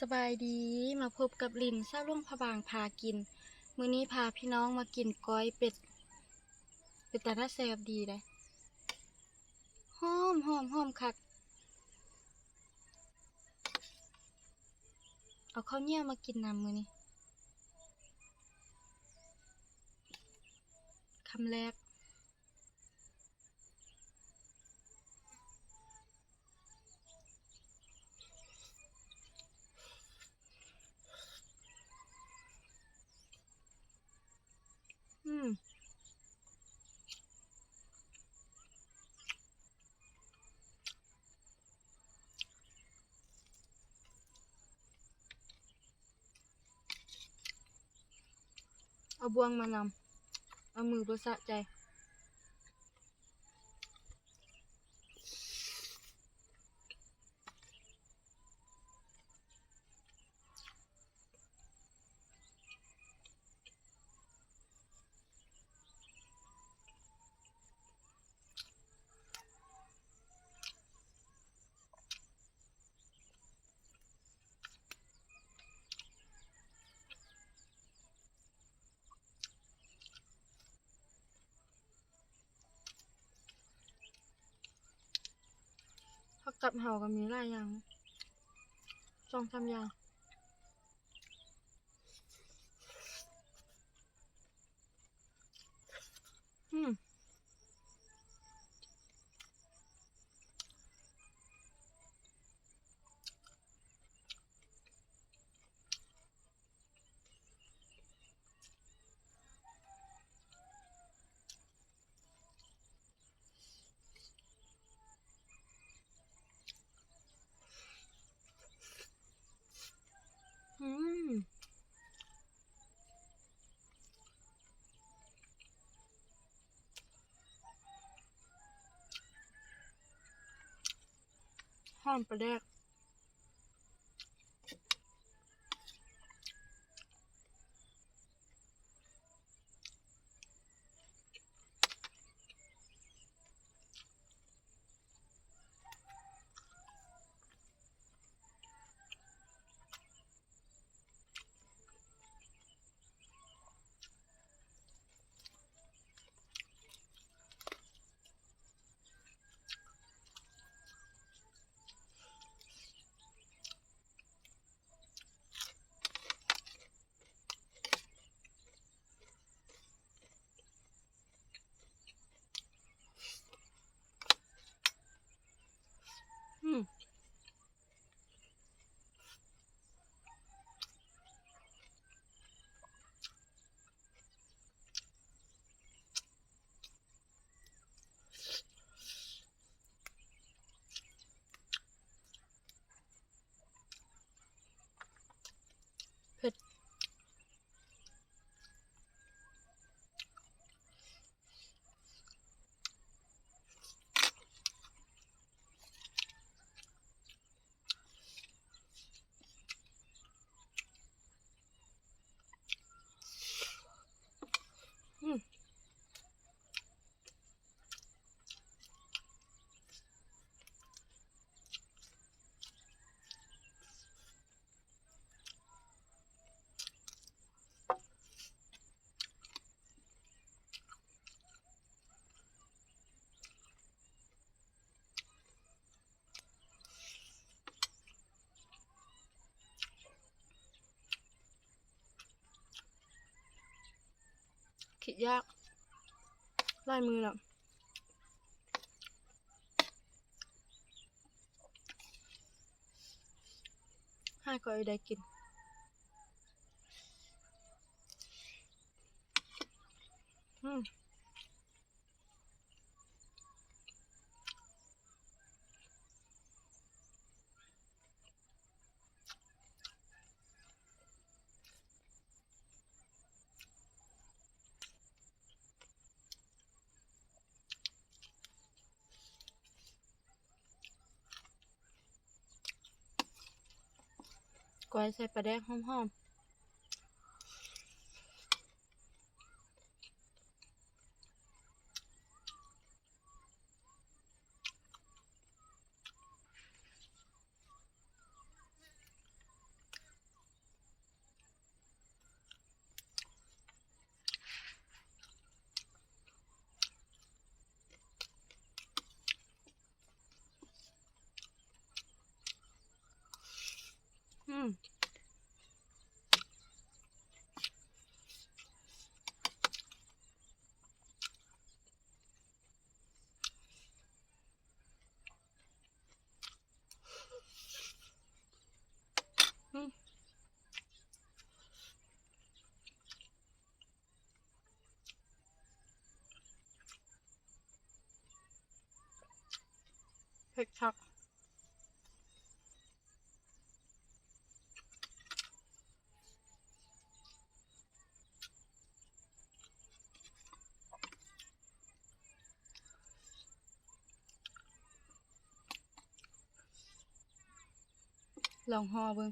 ສະບາຍດີ ມາພົບກັບລິນ ຊາວຫຼວງພະບາງພາກິນ. ມື້ນີ້ພາພີ່ນ້ອງມາກິນກ້ອຍເປັດ ເປັນຕາໜ້າແຊບດີເດ້ ຫອມ ຫອມ ຫອມຄັກ. ເອົາເຂົ້າໜຽວມາກິນນຳມື້ນີ້ ຄຳແລກ. ອືມ ເອົາບ່ວງມານຳ ເອົາມືບໍ່ສະໃຈ. ຜັກກັບເຮົາກໍມີຫຼາຍຢ່າງ ສອງສາມຢ່າງ. ອືມ ອືມ ຫອມປາແດກ. ອືມ ເຜັດ. ອືມ. ຄິດຢາກ ຫຼາຍມື້ແລ້ວ ຫາກໍໄດ້ກິນ ອືມ. ກ້ອຍໃສ່ປາແດກຫອມໆ. ອ ອືມ ອືມ ເຜັດຄັກ. ລອງຫໍ່ເບິ່ງ.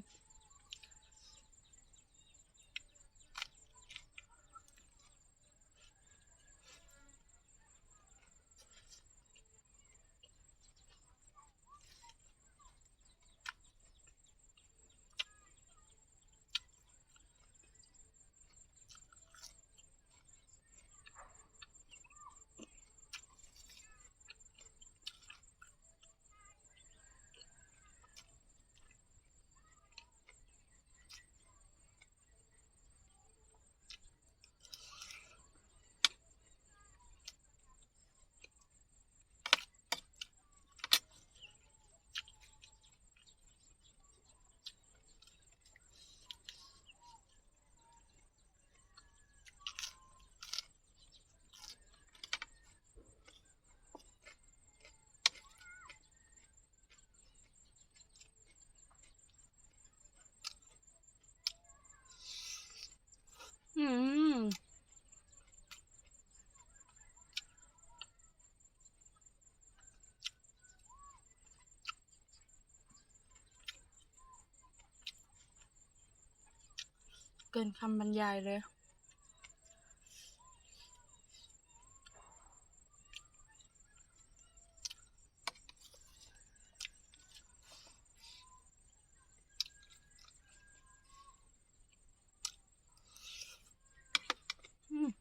ອືມ ເກີນຄຳບັນຍາຍເລີຍ. ອືມ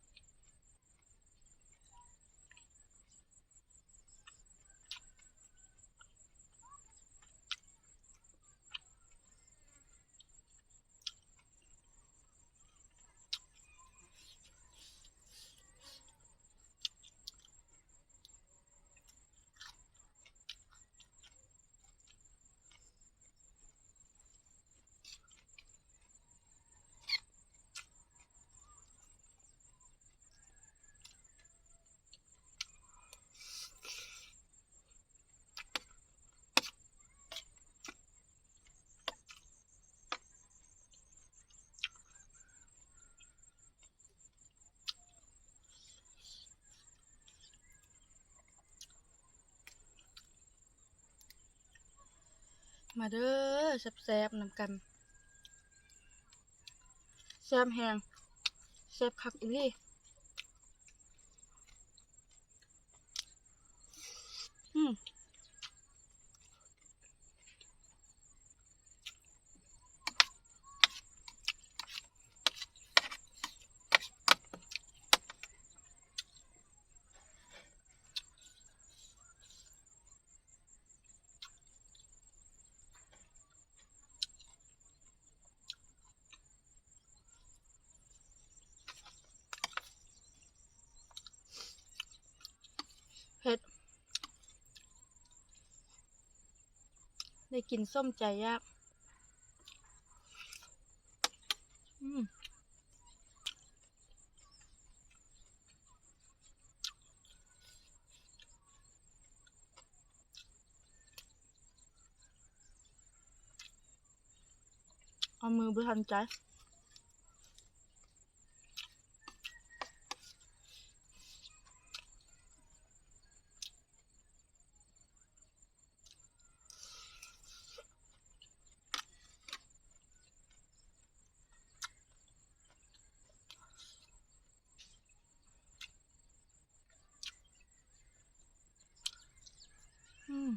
ມາເດີ ແຊບໆ ນຳກັນ ແຊບແຮງ ແຊບຄັກອີ່ຫຼີ ອືມ. ເຜັດ ໄດ້ກິນສົມໃຈຢາກ ອືມ. ເອົາມືບໍ່ທັນໃຈ. ອືມ.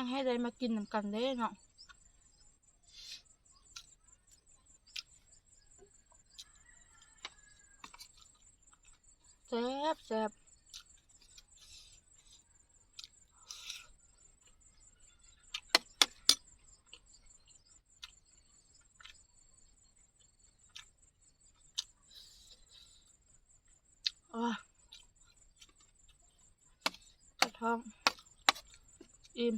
ໃຫ້ໄດ້ມາກິນນຳກັນເດ້ເນາະ. ແຊບ ແຊບ. ໂອ້ຍ ປວດທ້ອງ ອີ່ມ.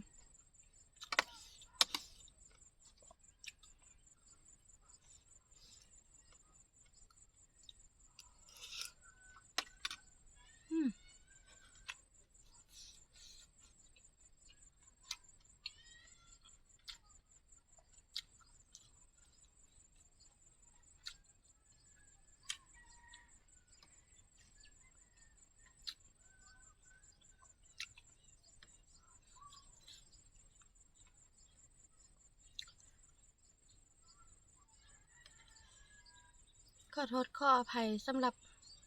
ຂໍໂທດຂໍອະໄພສຳລັບ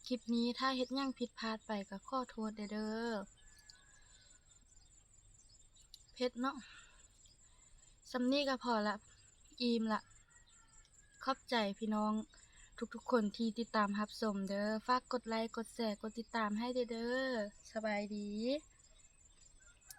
ຄລິບນີ້ ຖ້າເຮັດຫຍັງຜິດພາດໄປກໍຂໍໂທດແດ່ເດີ. ເຜັດເນາະ. ສ່ຳນີ້ກໍພໍລະ ອີ່ມລະ. ຂອບໃຈພີ່ນ້ອງທຸກໆຄົນທີ່ຕິດຕາມຮັບຊົມເດີ. ຝາກກົດໄລ ກົດແຊ ກົດຕິດຕາມໃຫ້ແດ່ເດີ. ສະບາຍດີ.